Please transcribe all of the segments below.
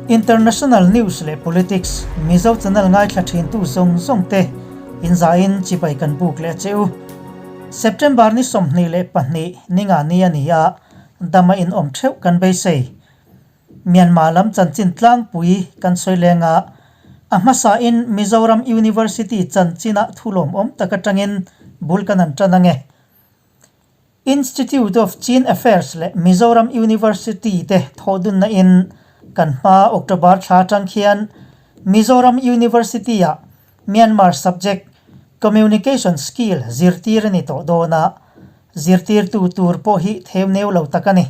International News leh Politics Mizo channel ngaithla thintu zawng zawng te inzain chibai kan buk leh che u. September ni 22 ninga ni a ni a, dama in awm theuh kan beisei. Myanmar lam chanchin tlangpui kan sawi leng a, a hmasain Mizoram University chanchina thulawm awm tak atangin bul kan han tan ange. Institute of Chin Affairs leh Mizoram University te thawhdunna in kan hma October thla atang khian Mizoram University ah Myanmar subject Communication Skill zirtir a ni tawh dawn a, zirtirtu tur pawh hi theu neu lo tak a ni.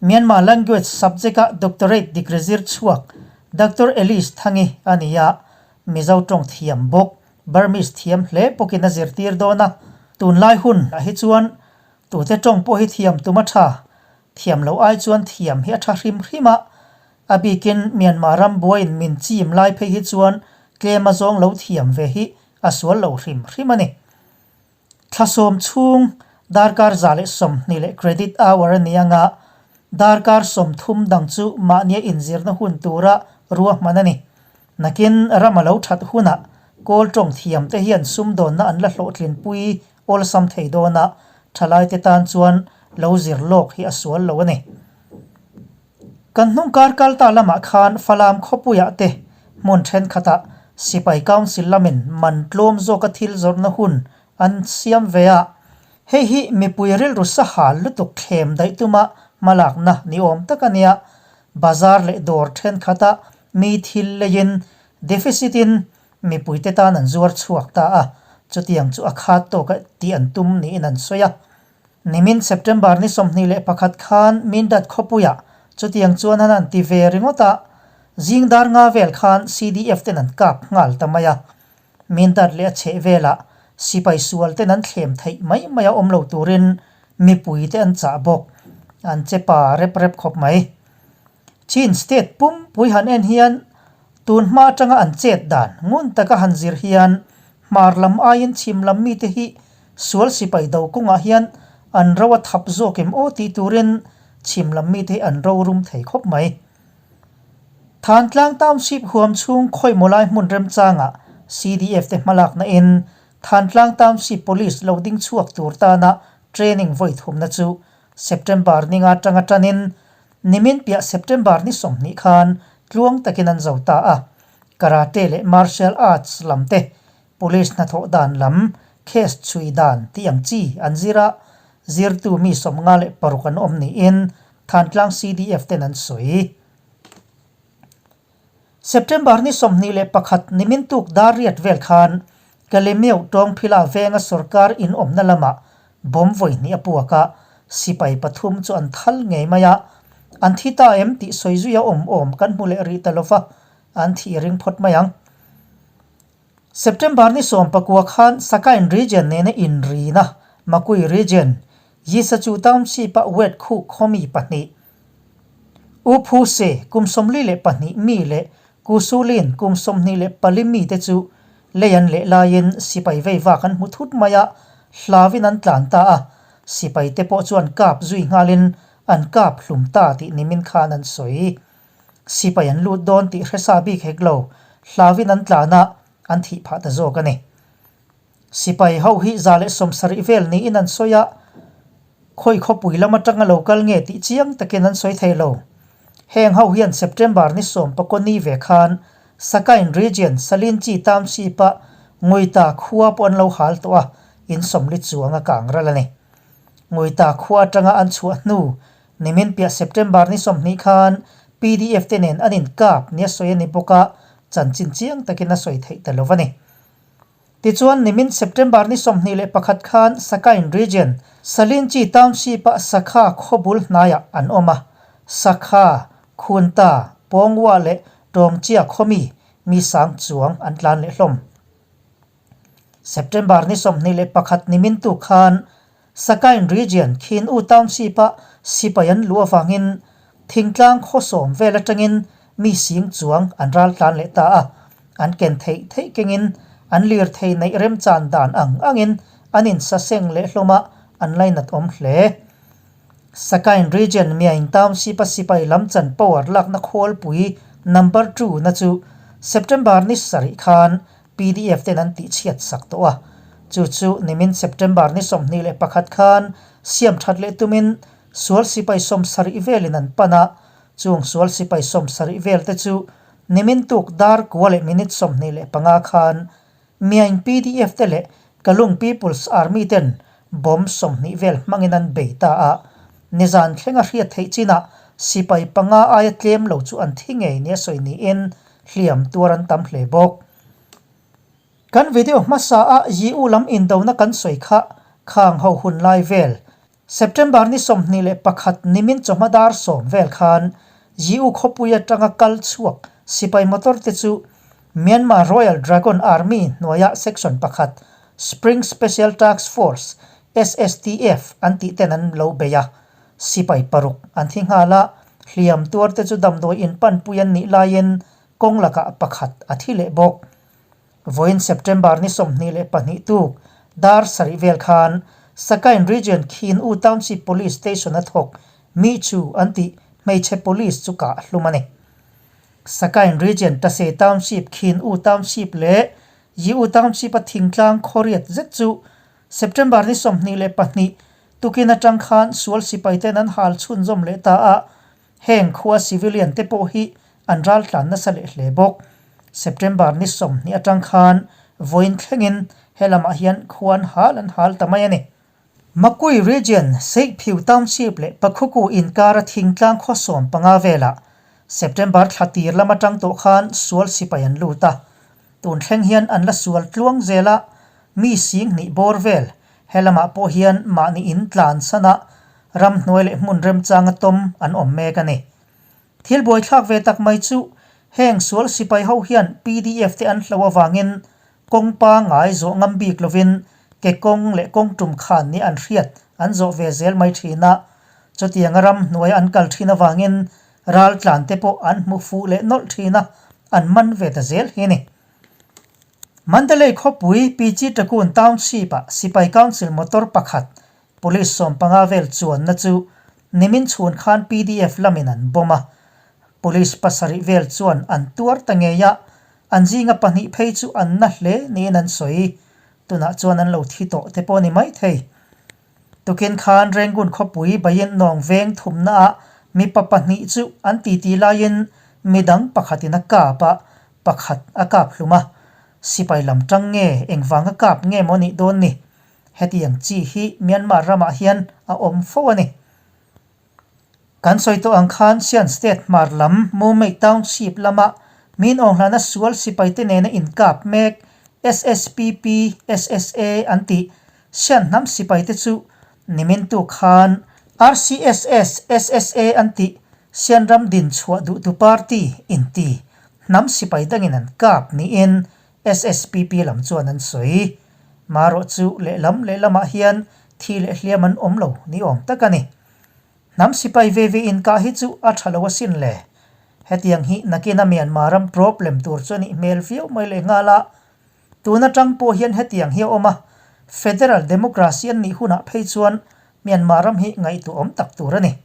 Myanmar Language subject-a doctorate degree zir chhuak Doctor Elise Thangi a ni a, Mizo tawng thiam bawk, Burmese thiam hle bawkin a zirtir dawn a, tunlai hun ah hi chuan tute tawng pawh hi thiam tum a tha, thiam loh ai chuan thiam hi a tha hrim hrim a, a bikin Myanmar ram buaiin min chim lai phei hi chuan tlem a zawng lo thiam ve hi a sual lo hrim hrim a ni. Thlasawm chhung darkar 120 leh credit hour a ni anga, darkar 30 dang chu mahnia inzirna hun tura ruahman a ni. Nakin ram a lo that hunah kawl tawng thiam te hian sumdawnna an la hlawhtlinpui awlsam thei dawn a, thalaite tan chuan lo zir lawk hi a sual lo a ni. Kan hnung kar kal ta lamah khan Falam khawpuiah te hmun thenkhatah Sipai Council lamin man tlawm zawka thil zawrhna hun an siam ve a, hei hi mipui rilru sahal lutuk thlem daih tuma hmalakna ni awm tak a nia. Bazar leh dawr thenkhatah mi thil leiin deficit in mipuite tan an zuar chhuak ta a, chutiang chu a khat tawka tih an tum niin an sawi a. Nimin September ni 21 khan Mindat khawpuiah chutiang chuan an han ti ve ringawt a, zing dar nga vel khan CDF ten an kap nghal ta mai a. Mindat leh a chheh velah sipai sual ten an thlem theih mai mai a awm lo turin mipui te an chah bawk. An che pa rep rep khawp mai. Chin state pumpui han en hian tun hma atanga an chet dan ngun taka han zir hian hmar lam aiin chhim lam mite hi sual sipai do kawngah hian an ro a thap zawk em aw tih turin chhim lam mite hi an ro rum thei khawp mai. Thantlang Township huam chhung khawimaw lai hmun remchangah CDF te hmalakna in Thantlang Township Police lo ding chhuak tur tana training vawi thumna chu September ninga atanga tanin Nimin piah September ni 20 khan tluang takin an zo ta a, Karate leh Martial Arts lam te, Police hnathawh dan lam, case chhui dan tih ang chi an zir a, zirtu mi 56 an awm niin Thantlang CDF ten an sawi. September ni 21 nimin tuk dar riat vel khan Kalemeu Tawngphila venga sorkar in awmna lamah bomb vawi hnih a puak a, sipai pathum chu an thal ngei mai a, an thi ta em tih sawi zui a awm awm kan hmu leh rih ta lova, an thih ring phawt mai ang. September ni 19 khan Sakain Region nena inrina Makui Region, Yisachu Township-a wet khuh khawmi pahnih, U Phu Se kum 42 mi leh Ku Su Lin kum 24 mi te chu lei an leh laiin sipai vei vak an hmu thut mai a, hlauin an tlan ta a, sipai te pawh chuan kap zui nghalin an kap hlum ta tih nimin khan an sawi. Sipai an lut dawn tih hresa bik hek lo, hlauin an tlan a, an thih phah ta zawk a ni. Sipai ho hi 170 vel niin an sawi a, khawi khawpui lam atanga lo kal nge tih chiang takin an sawi thei lo. Heng ho hian September ni 19 ni ve khan Sakain Region Salinchi Township-a Nguita khua pawh an lo hal tawh a, in 40 chuang a kang ral a ni. Nguita khua atanga an chhuah hnu nimin piah September ni 20 khan PDF te nen an inkap nia sawi a ni bawk a, chanchin chiang takin a sawi theih ta lo a ni. Tichuan nimin September ni 21 khan Sakain Region, Salinchi Township-a Sakha khawbul hnaiah an awm a, Sakha, Khunta, Pawngwa leh Tawngchia khawmi mi sang chuang an tlan leh hlawm. September ni 21 nimin tu khan Sakain Region, Khin U Township-a sipai an luh avangin thingtlang khawsawm vel atangin mi sing chuang an ral tlan leh ta a, an ken theih theih kengin an lir thei neih remchan dan ang angin an insaseng leh hlawm a, an lainat awm hle. Sakain Region Myaing Township-a sipai lam chan power lakna khawlpui Number two na chu September ni sarih khan pdf ten an tihchhiat sak tawh a. Chu chu nimin September ni 21 khan siam that leh tumin sual sipai 70 velin an pan a, chung sual sipai 70 vel te chu nimin tuk dar kua leh minute 25 khan Myaing pdf te leh Kalung People's Army ten bomb 20 vel hmangin an bei ta a, nizan thlenga hriat theih chinah sipai panga aia tlem lo chu an thi ngei nia sawi niin hliam tuar an tam hle bawk. Kan video hmasa a Yiu lam indona kan sawi kha khang ho hun lai vel September ni 21 nimin chawhma dar 10 vel khan Yiu khawpui atanga kal chhuak sipai motor te chu Myanmar Royal Dragon Army hnuaia section pakhat Spring Special Task Force, SSTF, an tih ten an lo bei a, sipai paruk an thi nghal a, hliam tuar te chu damdawi inpanpui an nih laiin kawng lakah pakhat a thi leh bawk. Vawiin September ni 22 tuk dar sarih vel khan Sakain Region Khin U Township Police Station a thawk mi chu an tih hmeichhe police chu kah hlum a ni. Sakain Region Tase Township, Khin U Township leh Yi U Township a thingtlang khawriat zet chu September ni 22 tukin atang khan sual sipai ten an hal chhunzawm leh ta a, Heng khua civilian te pawh hi an raltlan nasa leh hle bawk. September ni 20 atang khan vawiin thlengin he lamah hian khua an hal an hal ta mai a ni. Makui Region, Seihphiu Township leh Pakhuku inkara thingtlang khaw 15 velah September thla tir lam atang tawh khan sual sipai an lut a. Tun thleng hian an la sual tluang zel a, mi 2000 bawr vel he lamah pawh hian mahni in tlan sana ramhnuai leh hmun remchanga tawm an awm mek a ni. Thil buaithlak ve tak mai chu heng sual sipai ho hian pdf te an hlo avangin kawng pangai zawh ngam bik lovin ke kawng leh kawng tum khan ni an hriat an zawh ve zel mai thin a, chutianga ramhnuai an kal thin avangin raltlan te pawh an hmu fuh leh nawlh thin a, an man ve ta zel hi a ni. Mandalay khawpui Pichi Takun Township-ah Sipai Council motor pakhat Police 15 vel chuanna chu nimin chhun khan pdf lamin an bomb a, Police pasarih vel chuan an tuar ta ngei a, an zinga pahnih phei chu an na hle niin an sawi. Tunah chuan an lo thi tawh te pawh a ni maithei. Tukin khan Rangoon khawpui Bayin Nawng veng thumnaah mipa pahnih chu an titi laiin midang pakhatin a kap a, pakhat a kap hlum a. Sipai lam tang nge engvanga kap nge maw nih dawn ni? Hetiang chi hi Myanmar ramah hian a awm fo a ni. Kan sawi tawh ang khan Sian State hmar lam Mumei Township lama min awnghlana sual sipaite nena inkap mek SSPP, SSA an tih Sian hnam sipaite chu nimin tu khan RCSS, SSA an tih Sian ram din chhuah duhtu party inti hnam sipai dangin an kap niin SSPP lam chuan an sawi. Marawh chu lehlam lehlamah hian thi leh hliam an awm lo ni awm tak a ni. Hnam sipai ve ve inkah hi chu a tha lo asin le. Hetiang hi nakina Myanmar ram problem tur chu a nih hmel viau mai leh nghal a. Tun atang pawh hian hetiang hi a awm a, Federal Democracy an nih hunah phei chuan Myanmar ram hi ngaihtuah awm tak tur a ni.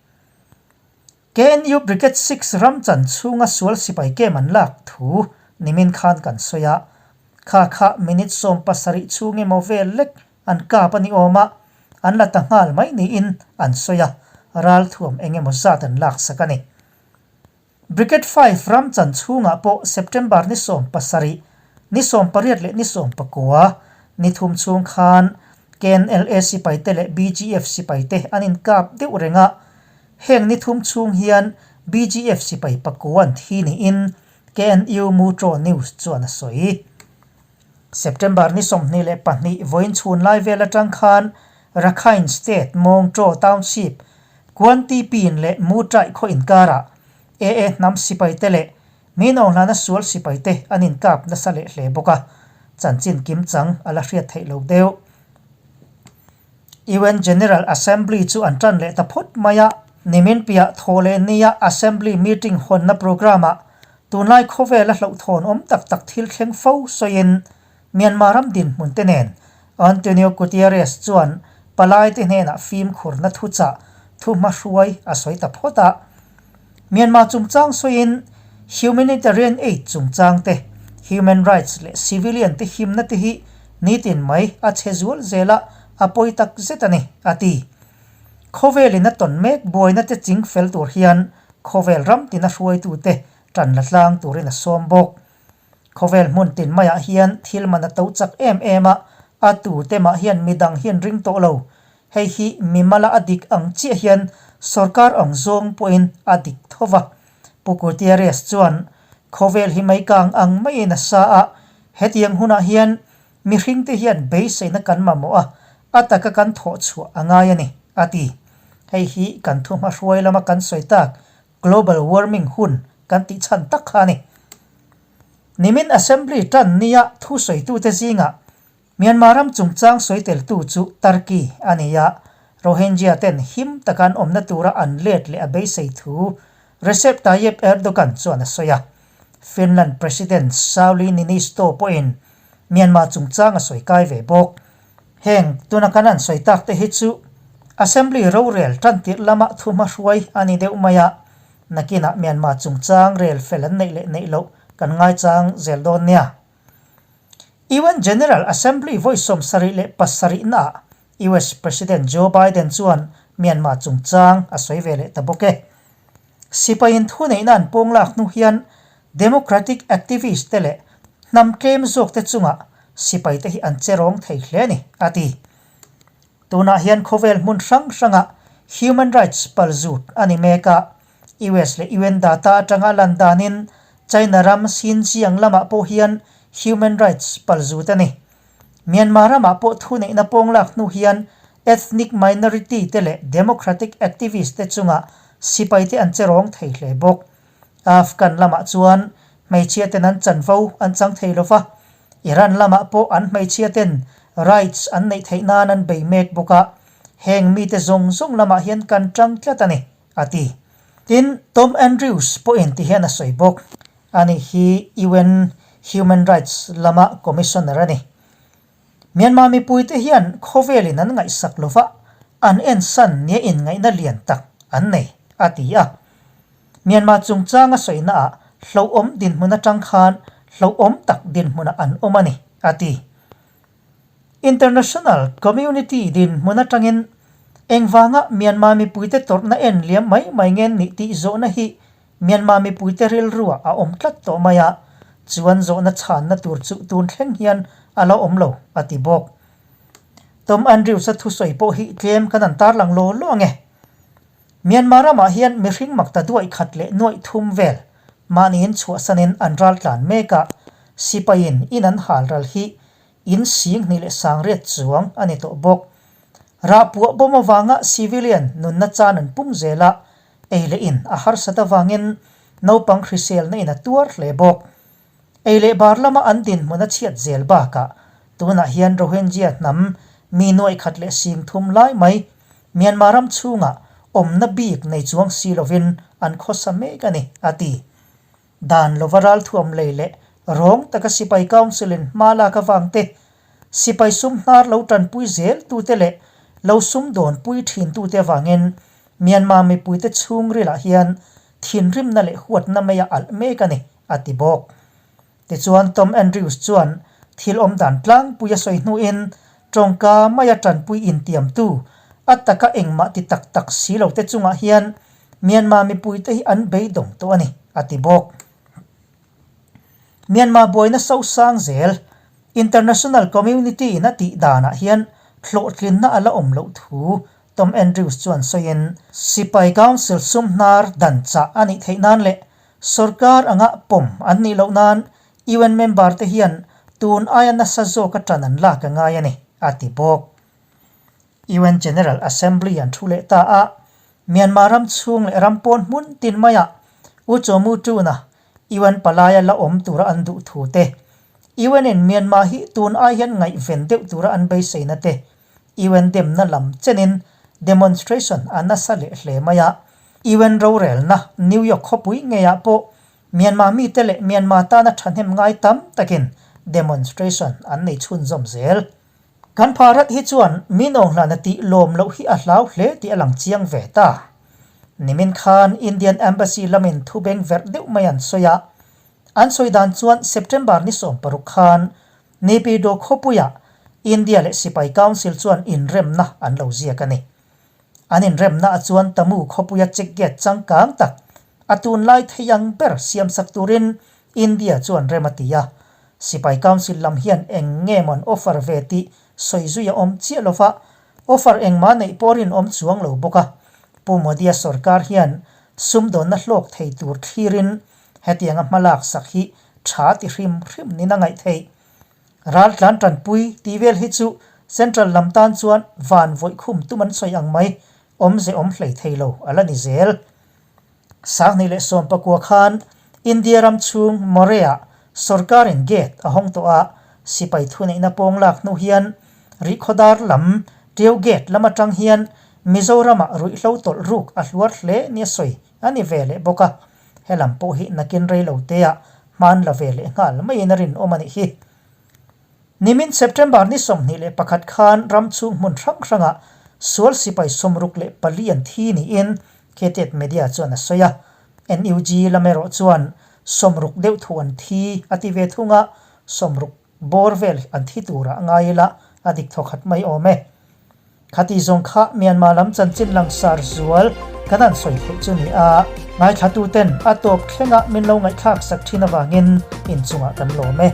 KNU Brigade Six ram chan chhunga sual sipai kem an lak thu nimin khan kan sawi a, kha kha minute 17 chhung emaw vel lek an kap a ni awm a, an la ta nghal mai niin an sawi a, ralthuam eng emaw zat an laksak a ni. Brigade Five ram chan chhungah pawh September ni 17, ni 18 leh ni 19, ni thum chhung khan KNLA sipaite leh BGF sipaite an inkap deuh reng a, heng ni thum chhung hian BGF sipai pakua an thi niin KNU Mutro News chuan a sawi. September ni 22 vawiin chhun lai vel atang khan Rakhine State Mawngtaw Township Kuantipin leh Mutai khaw inkarah AA hnam sipaite leh min awnghlana sual sipaite an inkap nasa leh hle bawk a, chanchin kimchang a la hriat theih lo deuh. UN General Assembly chu an tan leh ta phawt mai a, nimin piah thaw leh nia Assembly meeting hawnna programme-ah tunlai khawvela hlauhthawn awm tak tak thil thleng fo sawiin Myanmar ram dinhmun te nen Antonio Guterres chuan palaite hnenah fimkhurna thuchah thu hmahruai a sawi ta phawt a. Myanmar chungchang sawiin Humanitarian aid chungchang te, human rights leh civilian te himna te hi nitin mai a chhe zual zel a, a pawi tak zet a ni, a ti. Khawvelin a tawn mek buaina te ching fel tur hian khawvel ram tina hruaitute tan la tlang turin a sawm bawk. Khawvel hmun tin maiah hian thil man a to chak em em a, a tute mah hian midang hian ring tawh lo. Hei hi mimala a dik ang chiah hian sorkar ang zawng pawhin a dik tho va. Pu Gutierrez chuan, Khawvel hi meikang ang maiin a sa a, hetiang hunah hian mihringte hian beiseina kan mamawh a, a taka kan thawh chhuah a ngai a ni, a ti. Hei hi kan thu hmahruai lama kan sawi tak Global warming hun kan tih chhan tak kha a ni. Nimin Assembly tan nia thusawitute zingah Myanmar ram chungchang sawi teltu chu Turkey a ni a, Rohingya ten him taka an awmna tura an let leh a beisei thu Recep Tayyip Erdogan chuan a sawi a. Finland President Sauli Niinisto pawhin Myanmar chungchang a sawi kai ve bawk. Heng tuna kan an sawi tak te hi chu Assembly rorel tan tirh lama thu hmahruai a ni deuh mai a, nakinah Myanmar chungchang rel fel an neih leh neih loh kan ngaichang zel dawn nia. UN General Assembly vawi 77 naah US President Joe Biden chuan Myanmar chungchang a sawi ve leh ta bawk e. Sipaiin thuneihna an pawng lak hnu hian Democratic activist te leh hnam tlem zawk te chungah sipai te hi an che rawng thei hle a ni, a ti. Tunah hian khawvel hmun hrang hrangah human rights palzut a ni mek a, US leh UN data atanga lan danin China ram Xinjiang lamah pawh hian human rights palzut a ni. Myanmar ramah pawh thuneihna pawng lak hnu hian ethnic minority te leh democratic activist te chungah sipai te an che rawng thei hle bawk. Afghan lamah chuan hmeichhia ten an chanvo an chang thei lo va, Iran lamah pawh an hmeichhia ten rights an neih theih nan an bei mek bawk a, heng mite zawng zawng lamah hian kan tang tlat a ni, a ti. Tin, Tom Andrews pawhin ti hian a sawi bawk. Ani hi UN Human Rights lama Commissioner a ni. Myanmar mipuite hian khawvelin an ngaihsak lova an ensan nia inngaihna lian tak an nei, a ti a. Myanmar chungchanga sawinaah hlauhawm dinhmun atang khan hlauhawm tak dinhmunah an awm a ni, a ti. International community dinhmun atangin engvanga Myanmar mipuite tawrhna en liam mai mai nge nih tih zawhna hi Myanmar mipuite rilruah a awm tlat tawh mai a, chuan zawhna chhanna tur chu tun thleng hian a la awm lo, a ti bawk. Tom Andrews-a thusawi pawh hi tlem kan an tarlang law law ang e. Myanmar ramah hian mihring makta duaih khat leh nuaih thum vel mahniin chhuahsanin an ral tlan mek a, sipaiin in an hal ral hi in 20,000 sangriat chuang a ni tawh bawk. Rahpuah bawm avanga civilian nunna chan an pung zel a, Ei leh in a harsat avangin naupang hriselna in a tuar hle bawk. Ei leh bar lama an dinhmun a chhiat zel bakah tunah hian Rohingya hnam mi nuaih khat leh 30,000 lai mai Myanmar ram chhungah awmna bik nei chuang si lovin an khawsa mek a ni, a ti. Dan lova ralthuam lei leh rawng taka sipai council in hma lak avang te, sipai sum hnar lo tanpui zel tute leh lo sum dawnpui thin tute avangin Myanmar mipuite chhungrilah hian thinrimna leh huatna mai a alh mek a ni, a ti bawk. Tichuan Tom Andrews chuan thil awm dan tlangpui a sawi hnuin tawngka maia tanpui intiamtu a taka engmah ti tak tak si lo te chungah hian Myanmar mipuite hi an beidawng tawh a ni, a ti bawk. Myanmar buaina sosang zel international community in a tih danah hian hlawhtlinna a la awm loh thu Tom Andrews chuan sawiin, Sipai Council sum hnar dan chah a nih theih nan leh sorkar anga pawm an nih loh nan UN member te hian tun aia nasa zawka tan an lak a ngai a ni, a ti bawk. UN General Assembly an thu leh ta a, Myanmar ram chhung leh ram pawn hmun tin maiah U Chaw Mu Tun-a UN palaia la awm tura an duh thu te, UN in Myanmar hi tun ai hian ngaihven deuh tura an beiseina te UN demna lam chenin demonstration a nasa leh hle mai a. UN rorelna New York khawpui ngeiah pawh Myanmar mite leh Myanmar tana thahnem ngai tam takin demonstration an nei chhunzawm zel. Kan Bharat hi chuan min awnghlana tih lawm loh hi a hlau hle tih a lang chiang ve ta. Nimin khan Indian Embassy lamin thu beng verh deuh mai an sawi a. An sawi dan chuan September ni 16 khan Naypyidaw khawpuiah India leh Sipai Council chuan inremna an lo ziak a ni. An inremna ah chuan Tamu khawpuia check gate changkang tak a tunlai thei ang ber siamsak turin India chuan rem a ti a. Sipai Council lam hian eng nge maw an offer ve tih sawi zui a awm chiah lo va, offer engmah neih pawh rinawm chuang lo bawk a. Pu Modi-a sorkar hian sumdawnna hlawk thei tur thlirin hetianga hmalak sak hi tha ti hrim hrim nin a ngaih theih. Raltlan tanpui tih vel hi chu Central lam tan chuan van vawih khum tum an sawi ang mai, awmze awm hlei thei lo a la ni zel. 2019 khan India ram chhung Moreh-ah sorkarin gate a hawng tawh a, sipai thuneihna pawng lak hnu hian Rihkhawdar lam Ṭiau gate lam atang hian Mizoramah ruihhlo tawlh ruk a hluar hle nia sawi a ni ve leh bawk a, helam pawh hi nakin rei lo teah hman la ve leh nghal maiin a rinawm a nih hi. Nimin September ni 21 khan ram chhung hmun hrang hrangah sual sipai 64 an thi niin Ktet Media chuan a sawi a. NUG lam erawh chuan 60 deuh thu an thi a ti ve thung a, 60 bawr vel an thi turah ngai ila a dik thawkhat mai awm e. Khati zawng kha Myanmar lam chanchin langsar zual kan han sawi theih chu ni a, ngaithlatuten a tawp thlenga min lo ngaihthlak sak thin avangin inchungah kan lawm e.